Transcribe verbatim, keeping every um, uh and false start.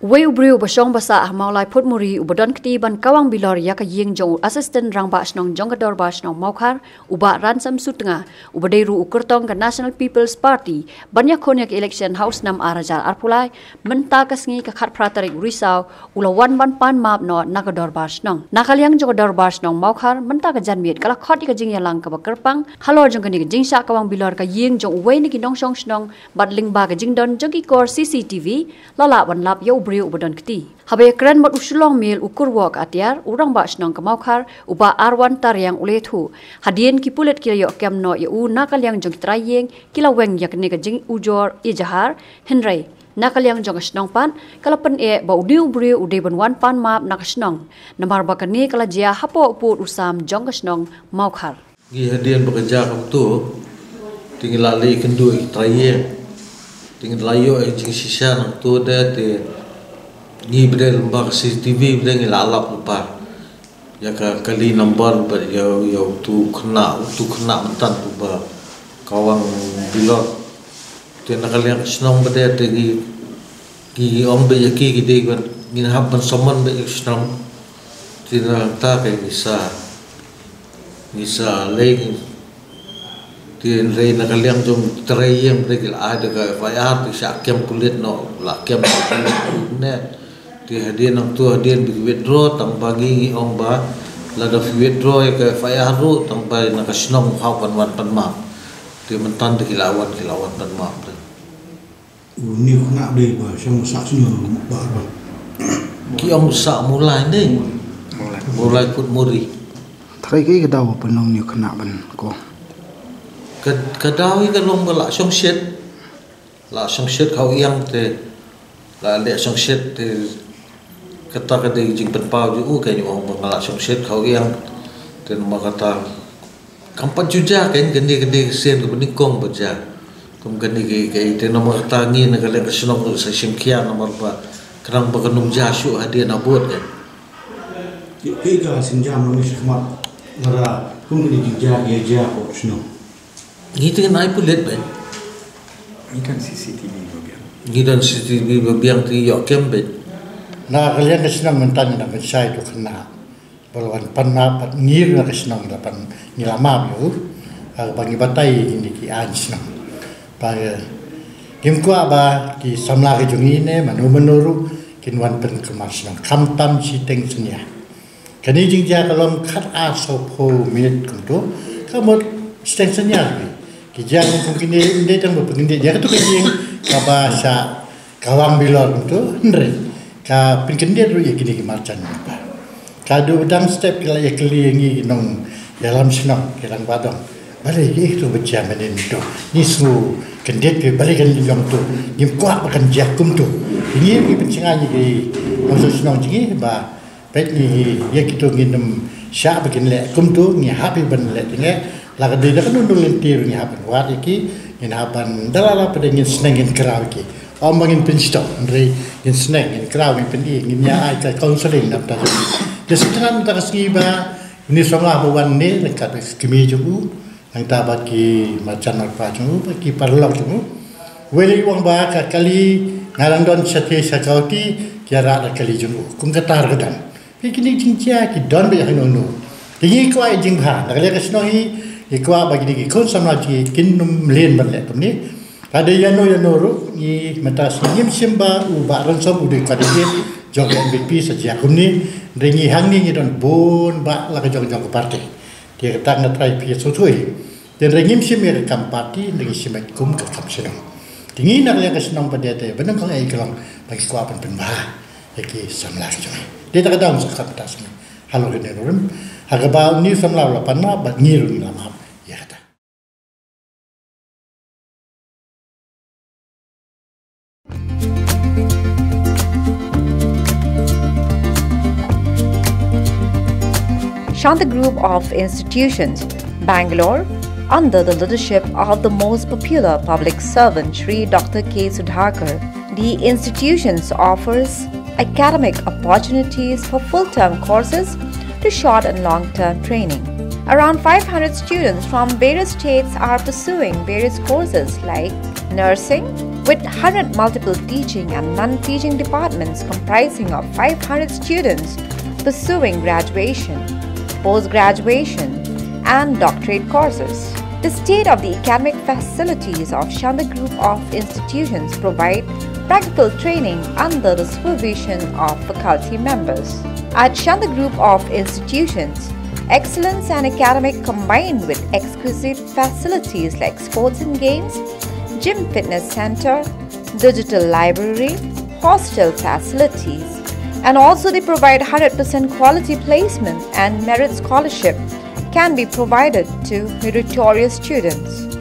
Uwei u briew uba shong ba sah ha Mawlai Phutmuri uba don kti ban kawang bilor ïa ka ïing jong u Assistant Rangbah Shnong jong ka Dorbar Shnong Mawkhar, u Bah Ransam Sutnga, uba dei ruh u kyrtong ka National People's Party ban ïakhun ïa ka election ha u snem ar hajar arphew lai, mynta ka sngi ka khatphra tarik u Risaw, u la wan ban pan map noh na ka Dorbar Shnong. Na ka liang jong ka Dorbar Shnong Mawkhar, mynta ka janmiet ka la khot ïa ka jingïalang kaba kyrpang halor jong kane ka jingshah kawang bilor ka ïing jong uwei na ki nongshong shnong, bad lyngba ka jingdon jong ki kor C C T V, la lah ban lap ïa u briew uba don kti. Haba ïakren bad u Shillong Mail u kur wok atiar, u Rangbah Shnong ka Mawkhar, u Bah Arwan Tariang u la ïathuh, hadien ki pulit ki la ïoh kem noh ïa u na ka liang jong ki trai ïing, ki la weng ïa kane ka jingujor ijahar, hynrei na ka liang jong ka shnong pat ka la pyneh ba une u briew u dei ban wan pan map na ka shnong, namar ba kane ka la jia hapoh u pud u sam jong ka shnong Mawkhar. Ngi hadien ba ka jia kumto, te ngi la leit kynduh ïa ki trai ïing, te ngi la ïoh ïa ka jingshisha nangto de, te ngi bad lyngba ka C C T V bad ngi la lap lypa ïa ka kali number bad ïa, ïa utu u khynnah, utu u khynnah mynta uba kawang bilor. Te na ka liang ka shnong bad te ngi, ngi ong bad ïa ki, ki dei ban, ngin hap ban summon bad ïa ka shnong. Te nangta ka ngi sa, ngi sa leit, te hynrei na ka liang jong trai ïing bad ki la ai da ka F I R, te shah kem pulit noh, la kem pulit ne. Te hadien nangto hadien ba ki withdraw, tang ba ngi, ngi ong ba lada phi withdraw ïa ka F I R ruh, tang ba na ka shnong hap ban wan pan map. Te mynta te ki la wan, ki la wan pan map te. Une u khynnah u dei ba shong sah shnong ba ba. Ki ong sah Mawlai ne. Mawlai. Mawlai Phutmuri. Tharai kaei ka daw ba pynlong une u khynnah ban ko? Ka, ka daw hi ka long ba la shong shet. La shong shet khaw ïang te. La leh shong shet te. Kata ka dei jingpynpaw jong u, ka ong ba nga la shong shet khaw ïang. Te namar kata Kam pat ju jia kein kane, kane ka sien kaba nyngkong ba jia. Kum kane ka, ka, te namar kata ngi na ka liang ka shnong ruh sa shim khia namar ba ka dang ba kan ym jia shuh hadien habud kein. Ki, ki ka sien jia ma ngi shakhmat. Mara kum kane jingjia ki jia ko shnong. Ngi te ngi ai pulit bad ngi don C C T V ba biang. Ngi don C C T V ba biang te ngi ïoh kem bad. Na ka liang ka shnong mynta ngi dang pynshai tu khynnah. Ba la wan pan map bad ngi ruh na ka shnong la pan ngi la map ïa u. Ha kaba ngi batai ïa kine ki aiñ shnong. Ba, eh, ngim kwah ba ki samla ki jong ngi ne mano mano ruh kin wan pynkulmar shnong khamtam shiteng synñia. Kane jingjia ka long khat ar sawphew minit kumto. Ka mut shiteng synñia ruh. Ki jia kum kine ym dei tang ba pynkyndit ïa kato ka ïing kaba shah kawang bilor kumto, hynrei ka pynkyndit ruh ïa kine ki marjan ba. Ka dang step ki la ïakylli ïa ngi ki nongïalam shnong, ki rangbah dong. Balei ïa kito ba jia mynnin to? Ngi sngew kyndit, balei kan long to? Ngim kwah ba kan jia kumto. Ngi, ngi pynshngaiñ ïa ki nongshong shnong jong ngi ba peit ngi, ïa kito ngin ym shah ba kin leh kumto, ngi hap ban leh jingeh. La ka dei da kano kano lynti ruh ngi hap ban wad ïa ki, ngin hap ban da lada pat ngin sneng ngin kraw ïa ki. Ym ba ngin pynshitom, hynrei ngin sneng ngin kraw, ngin pyni, ngin ïa ai ka counselling na bynta jong ki. Te sa tang na ka sngi ba une u samla ba wan ne, na ka kmie jong u, nangta bad ki marjan marpa jong u, bad ki paralok jong u. Uwei u ong ba ka kali nga dang don shatei sha kawei, ki ïarah da kali jong u. Kum kata ruh ka don. Phi, kine ki jingjia ki don beit ha kano kano. Te ngi kwah ïa ka jingbha, na ka liang ka shnong hi, ngi kwah ba kine ki khun samla jong ngi kin ym leh ban leh kumne. Ka dei ïano ïano ruh, ngi mynta ngim shym, ba u Bah Ransom u dei u candidate jong ka N P P sa jia kumne. Hynrei ngi hangne ngi don bun bah la ka jong jong ka party. Te kata nga trai phi sngewthuh. Te hynrei ngim shim ïa ka kam party, hynrei ngi shim ïa kum ka kam shnong. Te ngi na ka liang ka shnong pat de te, ba nyngkong eh ka long ba ngi kwah ban pynbha ïa ki samla ki jong ngi. Te ta ka daw sa ka kam party shnong. Halor kane ka rim, ha kaba une u samla u la pan map bad ngi ruh ngi la map ïa kata. Shanta Group of Institutions, Bangalore, under the leadership of the most popular public servant Shri Doctor K Sudhakar, the institutions offers academic opportunities for full-term courses to short and long-term training. Around five hundred students from various states are pursuing various courses like nursing, with one hundred multiple teaching and non-teaching departments comprising of five hundred students pursuing graduation, post-graduation, and doctorate courses. The state-of-the-academic facilities of Shanda Group of Institutions provide practical training under the supervision of faculty members. At Shanda Group of Institutions, excellence and academic combined with exquisite facilities like sports and games, gym fitness center, digital library, hostel facilities, and also they provide one hundred percent quality placement and merit scholarship can be provided to meritorious students.